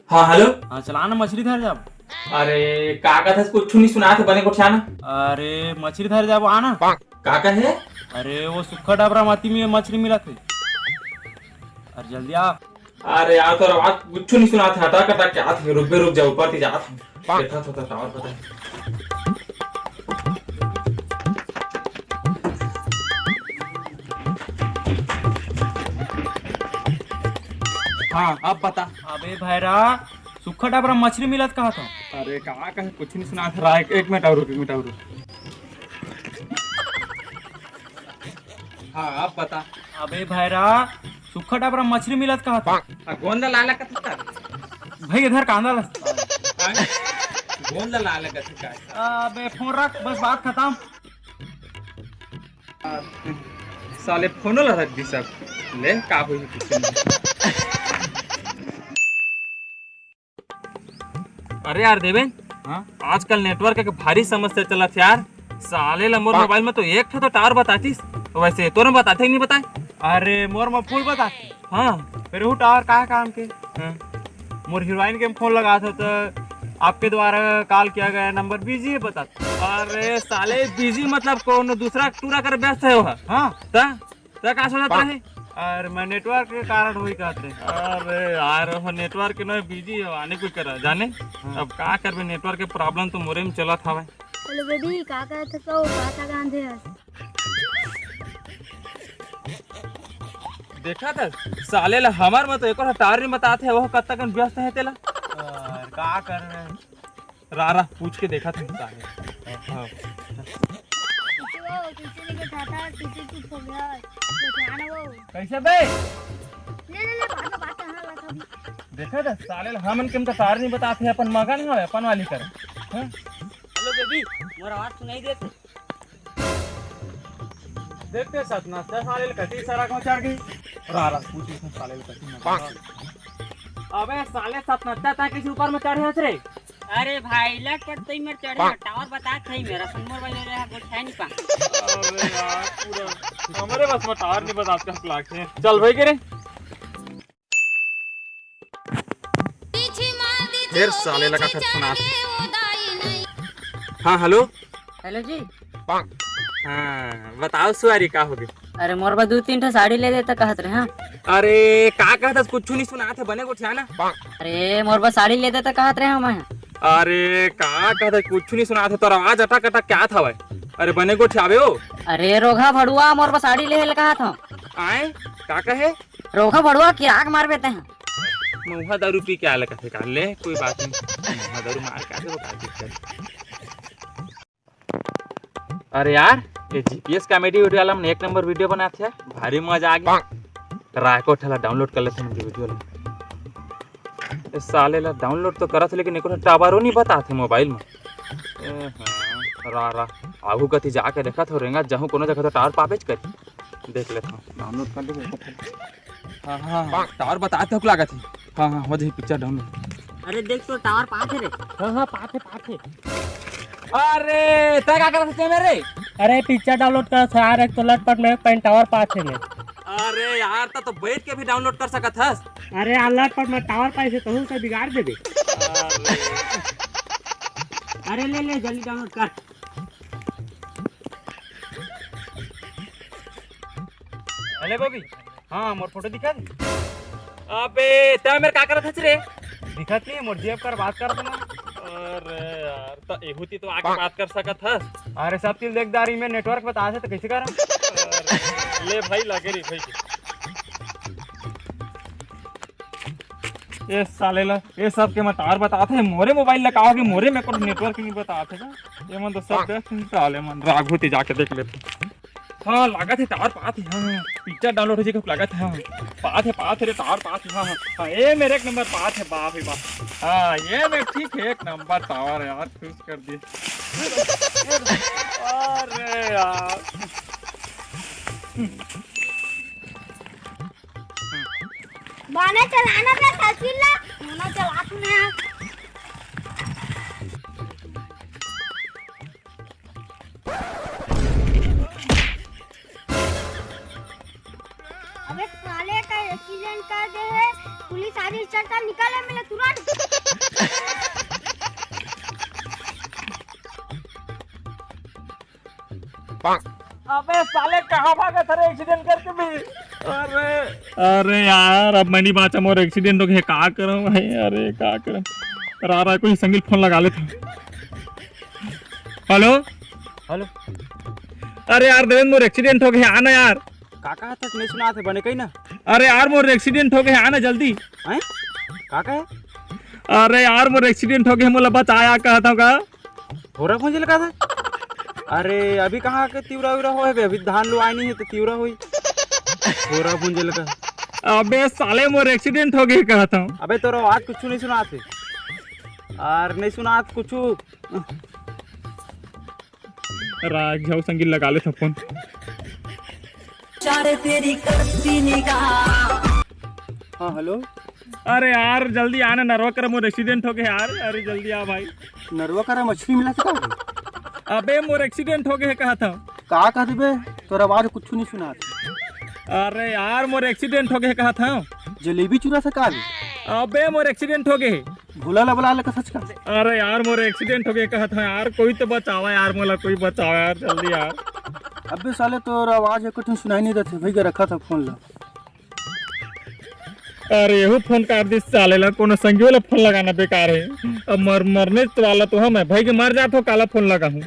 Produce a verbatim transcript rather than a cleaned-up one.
हाँ, हेलो। हाँ, चला ना, मछली धर जाब। अरे, का कथस? कुछ नहीं सुनात हे, बने गोठिया ना। अरे, मछली धर जाब, आ ना। का कहे? अरे, वो सुक्खा डबरा माती में मछली मिलत हे। अरे, जल्दी आ। अरे यार, तोर आवाज कुछ नहीं सुनात हे, अटक अटक के आत हे। रुक बे, रुक जा, ऊपर ती जात हे। देखा तो, तो टावर पता है। हाँ, अब बता। अबे भैरा, सुक्खा डबरा मछली मिलत कहा था। अरे, का कहे, कुछ नहीं सुनात हे। एक, एक मिनट और रुक, एक मिनट और रुक। हाँ, अब बता। अबे भैरा, सुक्खा डबरा मछली मिलत कहा था। हाँ, गोंद ला ला कथस का? भाई, इधर कांदा ला। हाँ? गोंद ला ला कथस का? अबे, फोन रख, बस बात खत्म। साले फोनो ला रख दी सब। ले, का होई कुछ नहीं। अरे यार देवेन, हाँ? आजकल नेटवर्क के भारी समस्या चलत हे यार। साले ला मोर मोबाइल में तो एक ठो तो टावर बतातीस, तो वैसे तोर में बताथे कि नहीं बताए? अरे मोर में फुल बताथे। हाँ। फिर वो टावर का काम के? हाँ। मोर हीरोइन के फोन लगात हो तो आपके द्वारा कॉल किया गया, नंबर बिजी है बताथे। अरे साले बिजी मतलब कोनो दूसरा टूरा कर व्यस्त है वो। हाँ। त त का सोचत रहे? अरे मैं नेटवर्क के कारण हुई कहते। अरे यार, वो नेटवर्क के ना बिजी हो, आने कुछ करा जाने। हाँ। अब का करबे, नेटवर्क के प्रॉब्लम तो मोरे में चलत हवे। हेलो बेबी, का कहत हस? का गांधे हस? देखा था साले ला, हमर में तो एको टावर नहीं बताथे, वो कब तक व्यस्त है तेला। यार, का कर रहे? रा रा पूछ के देखा था साले। हाँ। किसी वो, किसी ने के था, था, किसी चुप हो गया। तो ध्यान वो। कैसे बे? ले, ले, ले, बात, बात, हाँ, बात, हाँ। देखा था साले ला, हमन के तो टावर नहीं बताथे, अपन मगन है, अपन वाली कर। हाँ? हेलो बेबी, मोर आवाज सुनाई देत? देखते सतना से साले ला कति सड़क में चढ़ गई। रा रा पूछ के साले ला कति में। अबे साले सतना, तैं किसी ऊपर में चढ़े हस रे? अरे भाई, लटपट तो ही मेरे चढ़े हैं, टावर बता थे मेरा, सुन मोर भाई, मेरे यहाँ कुछ है नहीं पा। अबे यार, पूरा हमारे बस में टावर नहीं बताते हम लाग हैं। चल भाई, के रे। फिर साले लगा खत सुना। हाँ, हेलो। हेलो जी। हाँ, बताओ सुआरी, का होगे? अरे, मोर बर दू तीन ठो साड़ी ले देता कहत रहे, हाँ। अरे, का कहत हस? कुछ नहीं सुनात हे, बने गोठिया ना। अरे, मोर बर साड़ी ले देता कहत रहे, हाँ, मैं। अरे, का कहत हस? कुछ नहीं सुनात हे, तोर आवाज अटक अटक के आत हवय। अरे, बने गोठियाबे ओ। अरे, रोगहा भड़ुआ, मोर बर साड़ी ले ले कहत हूँ। आए, का कहे? रोगहा भड़ुआ, किराक मारबे तें। महुआ दारू पी के आले कथे का ले, कोई बात नहीं। महुआ दारू मार के आले, वो का दिक्कत। अरे यार, ये जीपीएस कॉमेडी वीडियो वाला हमन एक नंबर वीडियो बनाथे, भारी मजा आ गया। रायकोट वाला डाउनलोड कर लेते हैं वीडियो ला। ये साले ला डाउनलोड तो करत हे, लेकिन एको टावरो नहीं बताथे मोबाइल में। ए हाँ, रा रा, आगू कति जाके देखत हो रेंगा, जहूँ कोनो जगह तो टावर पाबेच करी। देख लेता हूँ, डाउनलोड कर लेते हैं। हाँ, हाँ, हाँ, टावर बताथे, लागत हे। हाँ, हाँ, हो जाही पिक्चर डाउनलोड। अरे देख तो टावर पाथे रे। हाँ, हाँ, पाथे, पाथे। अरे, तैं का करत हस मेरे? अरे, पिक्चर डाउनलोड करत हस यार, एक तो लटपट में, एक पॉइंट टावर पाथे में। अरे यार, त तो बैठ के भी डाउनलोड कर सकत हस। अरे यार, लटपट में टावर पाइसे तहूँ से बिगाड़ देबे। अरे। अरे ले, ले, जल्दी डाउनलोड कर। अरे बबी, हाँ, मोर फोटो दिखा दे। अबे, तैं मेर का करत हस रे? दिखत नहीं, मोर जेब कर बात करत ना। अरे यार, त एहू ती तो आके बात कर सकत हस। अरे, सब चीज देखदारी में नेटवर्क बताथे, तो कैसे करा? अरे, ले भाई, लगे रे भाई। ए साले ला, ए सब के मैं टावर बताथे, मोरे मोबाइल ला का होगे, मोरे में कोनो नेटवर्क नहीं बताथे का? ये मन तो सब व्यस्त हे साले मन, राघू ती जाके देख लेते। हाँ, लागत हे टावर पाथे, हाँ, हाँ, पिक्चर डाउनलोड हो जाएगा, लागत हे, हाँ, पाथे, पाथे रे, टावर पाथे, हाँ, हाँ, हाँ, ये मेरे एक नंबर पाथे, बाप रे बाप। हाँ, ये मेरे ठीक है, एक नंबर टावर है यार, खुश कर दिए। अरे यार। बाने चलाना था साइकिल ला, मना चला तूने। अबे साले का एक्सीडेंट कर दे है। पुलिस आ रही, चल, चल, निकल, ए, मिले तुरंत। अबे साले, कहाँ भागत हरे एक्सीडेंट करके भी? अरे, अरे यार, अब मैं नहीं बाँचा, मोर एक्सीडेंट हो गया, का करम भाई? अरे का करम, रा रा कोई संगील फोन लगा लेथंव। हेलो। हेलो। अरे यार देवेंद्र, मोर एक्सीडेंट हो गया, आना यार। का कहा था, नहीं सुनात हे, बने कहीं ना। अरे यार, मोर एक्सीडेंट हो गया, आना जल्दी। हैं? का कहे? अरे यार, मोर एक्सीडेंट हो गया, मोला बचाया कहत हंव का? होरा भूंजे लगा था। अरे अभी कहाँ के तिवरा उरा होय बे, अभी धान लुआय नहीं हे तो तिवरा होई। होरा भूंजे लगा। अबे साले, मोर एक्सीडेंट हो गया कहत हंव। अबे तोर आवाज कुछ नहीं सुनात हे। अरे नहीं सुनात कुछ। रा, एक झन संगील लगा लेथंव फोन। चारे तेरी करती निगाह। हाँ, हेलो। अरे यार, जल्दी आना, नरवा करा मोर एक्सीडेंट हो गया यार। अरे जल्दी आ भाई। नरवा करा मछली मिला सका? अबे मोर एक्सीडेंट हो गया कहत हंव। का कहत बे? तोर आवाज कुछ नहीं सुनात। अरे यार, मोर एक्सीडेंट हो गया कहत हंव। जलेबी चुरा सका? अबे मोर एक्सीडेंट हो गया। भोला ला बुला ले का सच का? अरे यार, मोर एक्सीडेंट हो गया कहत हंव यार, कोई तो बचावा यार, मोला कोई बचावा यार, जल्दी यार। अबे साले, तोर आवाज एको ठन सुनाई नहीं देत हे, भैया रखा था फोन ला। अरे एहू फोन काट दिस साले ला, कोनो संगी वाला फोन लगाना बेकार हे। अब मर-, मरने वाला तो हंव मैं, भाई के मर जात हंव, काला फोन लगाहूं।